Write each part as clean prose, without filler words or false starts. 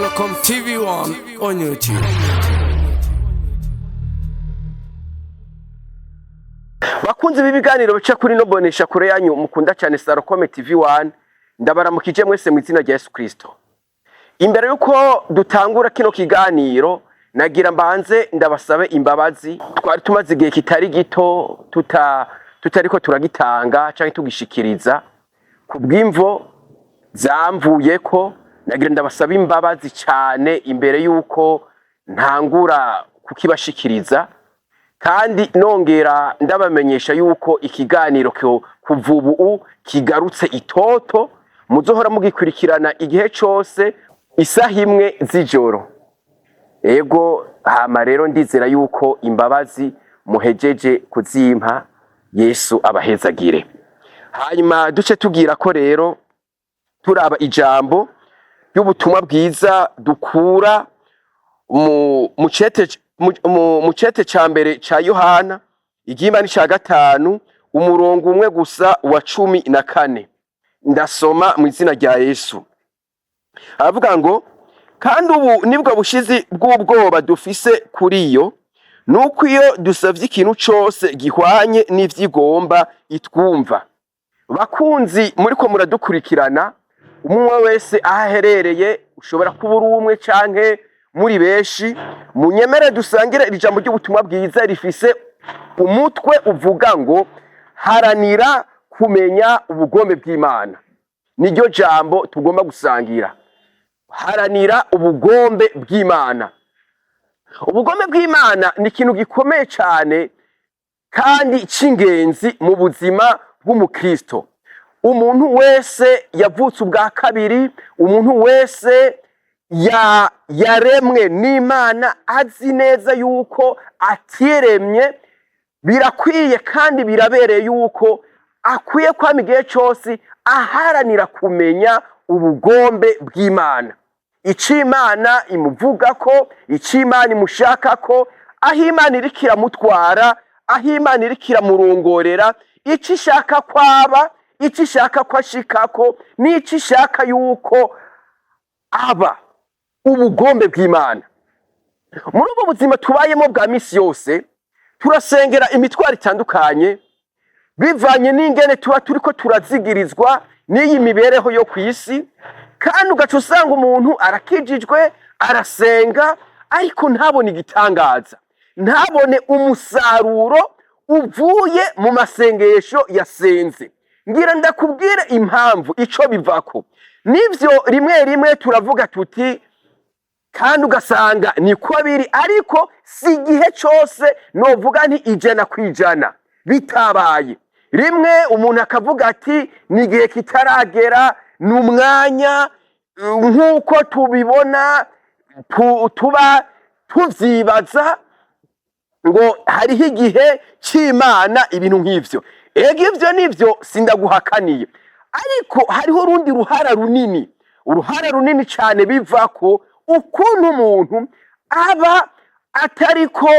Salocom TV1 on YouTube. Bakunzi b'ibiganiro bica kuri no bonesha kure yanyu mukunda cyane Salocom TV1, ndabaramukije mwese mu izina rya Yesu Kristo. Imbere yuko dutangura kino kiganiro, nagira mbanze ndabasabe imbabazi. Twari tumaze igihe kitari gito tutariko turagitanga canke tugishikiriza kubw'imvo zamvuyeko. Nagira ndabasaba imbabazi cyane imbere yuko ntangura kukibashikiriza, kandi nongera ndabamenyesha yuko ikiganiro kuva ubu kigarutse itoto, muzohora mugikurikirana igihe cose isaha 1 z'ijoro. Ego, hama rero ndizera yuko imbabazi muhejeje kuzimpa, Yesu abahezagire. Hanyuma duce tubwira ko rero turaba ijambo ry'ubutumwa bwiza dukura mu cete ca mbere ca Yohana, igihimba ni ca 5, umurongo umwe gusa wa 14. Ndasoma mu izina rya Yesu. Aravuga ngo: kandi ubu nibwo bushizi bw'ubwoba dufise kuri yo, nuko iyo dusavye ikintu cose gihwanye n'ivyigomba itwumva. Bakunzi muriko muradukurikirana, umwe wese aho aherereye, ushobora kuba uri umwe canke muri benshi, munyemere dusangire iri jambo ry'ubutumwa bwiza rifise umutwe uvuga ngo: haranira kumenya ubugombe bw'Imana. Niryo jambo tugomba gusangira, haranira ubugombe bw'Imana. Ubugombe bw'Imana ni ikintu gikomeye cyane kandi c'ingenzi mu buzima bw'umukristo. Umuntu wese yavutse ubwa kabiri, umuntu wese yaremwe n'Imana, azi neza yuko atiremye, birakwiye kandi birabereye yuko akwiye kwama igihe cose aharanira kumenya ubugombe bw'Imana, ico Imana imuvugako, ico Imana imushakako, aho Imana iriko iramutwara, aho Imana iriko iramurongorera, ico ishaka kwaba, ico ishaka ko ashikako, n'ico ishaka yuko aba. Ubugombe bw'Imana muri ubwo buzima tubayemo bwa misi yose, turasengera imitwaro itandukanye bivanye n'ingene tuba turiko turazigirizwa n'iyi mibereho yo kw'isi, kandi ugaca usanga umuntu arakijijwe, arasenga, ariko ntabone igitangaza, ntabone umusaruro uvuye mu masengesho yasenze. Ngira ndakubwire impamvu ico bivako. Nivyo, rimwe rimwe turavuga tuti, kandi ugasanga niko biri, ariko si igihe cose novuga nti 100% bitabaye. Rimwe umuntu akavuga ati ni igihe kitaragera, ni umwanya, nk'uko tubibona tuba tuvyibaza ngo hariho igihe c'Imana, ibintu nk'ivyo. Ego, ivyo nivyo, sindaguhakaniye, ariko hariho urundi ruhara runini, uruhara runini cane bivako ukuntu umuntu aba atariko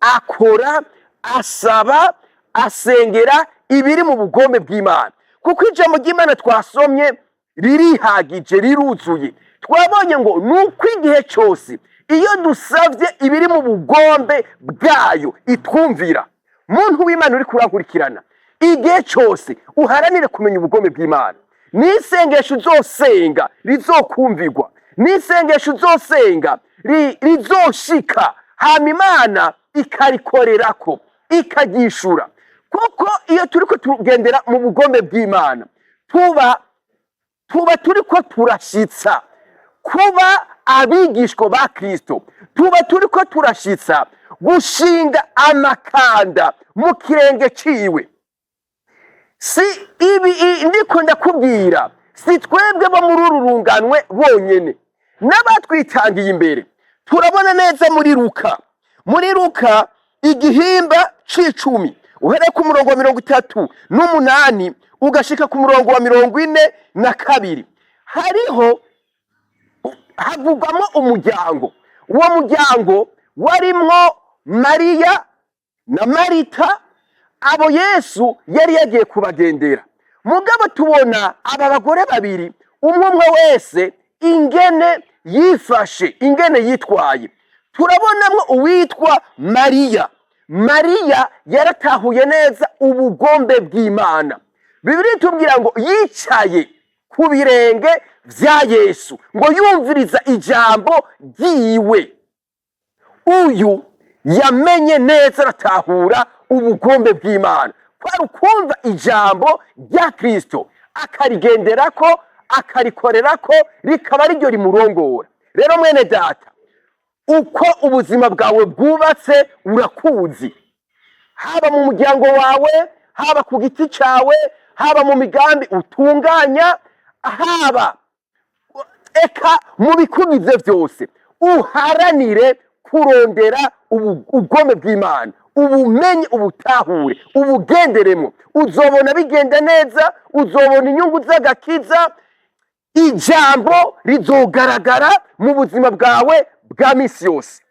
akora, asaba, asengera ibiri mu bugombe bw'Imana. Kuko ijambo ry'Imana twasomye ririhagije, riruzuye. Twabonye ngo nuko igihe cyose iyo dusavye ibiri mu bugombe bwayo itwumvira. Muntu w'Imana uri kurankurikirana, igihe cyose uharanire kumenya ubugombe bw'Imana. N'isengesho uzosenga rizokumvirwa, n'isengesho uzosenga rizoshika, hama Imana ikarikorerako, ikaryishura. Kuko iyo turiko tugendera mu bugombe bw'Imana, tuba turiko turashitsa kuba abigishwa ba Kristo, tuba turiko turashitsa gushinga amakanda mu kirenge ciwe. Si ibi ndiko ndakubwira, si twebwe bo muri uru runganwe bonyene, n'abatwitangiye imbere. Turabona neza muri Luka igihimba c'icumi, uhereye ku murongo wa 38 ugashika ku murongo wa 42, hariho havugwamo umuryango. Uwo muryango warimwo Mariya na Marita, abo Yesu yari yagiye kubagendera. Mugabo tubona aba bagore babiri, umwe umwe wese ingene Yifashe, ingene yitwaye. Turabonamwo uwitwa Mariya. Mariya yaratahuye neza ubugombe bw'Imana. Bibiliya itubwira ngo yicaye ku birenge vya Yesu, ngo yumviriza ijambo ryiwe. Uyu yamenye neza, aratahura ubugombe bw'Imana, kwari ukumva ijambo rya Kristo, akarigenderako, akarikorerako, rikaba ariryo rimurongora. Rero mwene data, uko ubuzima bwawe bwubatse urakuzi, haba mu muryango wawe, haba ku giti cyawe, haba mu migambi utunganya, haba eka mu bikugize byose, uharanire kurondera ubugombe bw'Imana, ubumenye, ubutahure, ubugenderemo. Uzobona bigenda neza, uzobona inyungu z'agakiza, ijambo rizogaragara mu buzima bwawe bwa misi yose.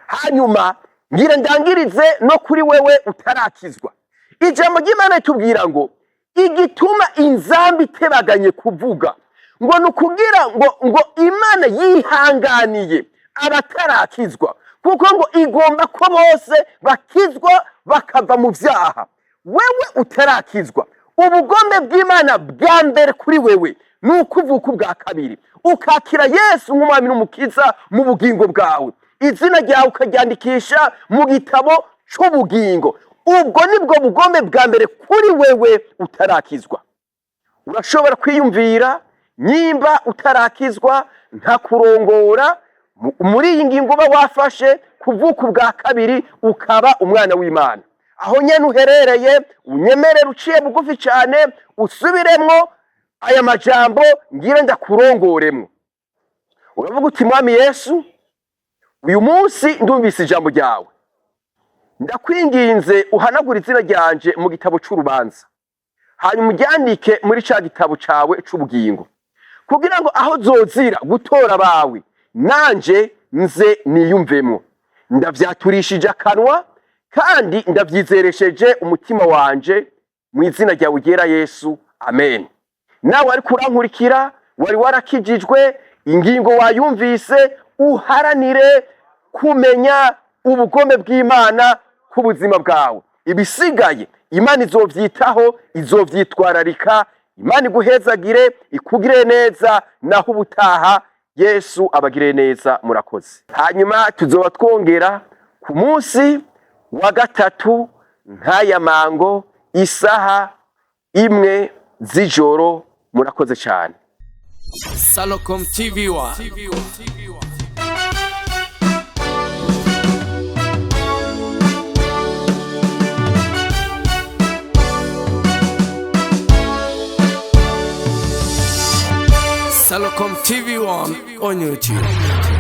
Hanyuma ngira ndangirize no kuri wewe utarakizwa. Ijambo ry'Imana ritubwira ngo igituma inzamba itebaganye kuvuga, ngo ni ukugira ngo Imana yihanganiye abatarakizwa, kuko ngo igomba ko bose bakizwa bakava mu vyaha. Wewe utarakizwa, ubugombe bw'Imana bwa mbere kuri wewe ni ukuvuka ubwa kabiri, ukakira Yesu nk'umwami n'umukiza mu bugingo bwawe, izina ryawe ukaryandikisha mu gitabo c'ubugingo. Ubwo nibwo bugombe bwa mbere kuri wewe utarakizwa. Urashobora kwiyumvira, nyimba utarakizwa ntakurongora muri iyi ngingo uba wafashe kuvuka ubwa kabiri, ukaba umwana w'Imana. Aho nyene uherereye, unyemerere uciye bugufi cyane, usubiremwo aya majambo ngire ndakurongoremwo. Uravuga uti: "Mwami Yesu, uyu munsi ndumvise ijambo ryawe. Ndakwinginze uhanagure izina ryanje mu gitabo c'urubanza, hanyuma uryandike muri ca gitabo cawe c'ubugingo, kugira ngo aho zozira gutora abawe nanje nze niyumvemwo. Ndavyaturishije akanwa kandi ndavyizeresheje umutima wanje, mu izina ryawe ryera Yesu, amen." Nawe ariko urankurikira, wari warakijijwe, ingingo wayumvise, uharanire kumenya ubugombe bw'Imana ku buzima bwawe. Ibisigaye Imana izovyitaho, izovyitwararika. Imana iguhezagire, ikugire neza. Naho ubutaha, Yesu abagire neza. Murakoze. Hanyuma tuzoba twongera ku munsi wa gatatu nk'aya mango, isaha 1 z'ijoro. Murakoze cyane. Salocom TV1. Salocom TV1 on YouTube.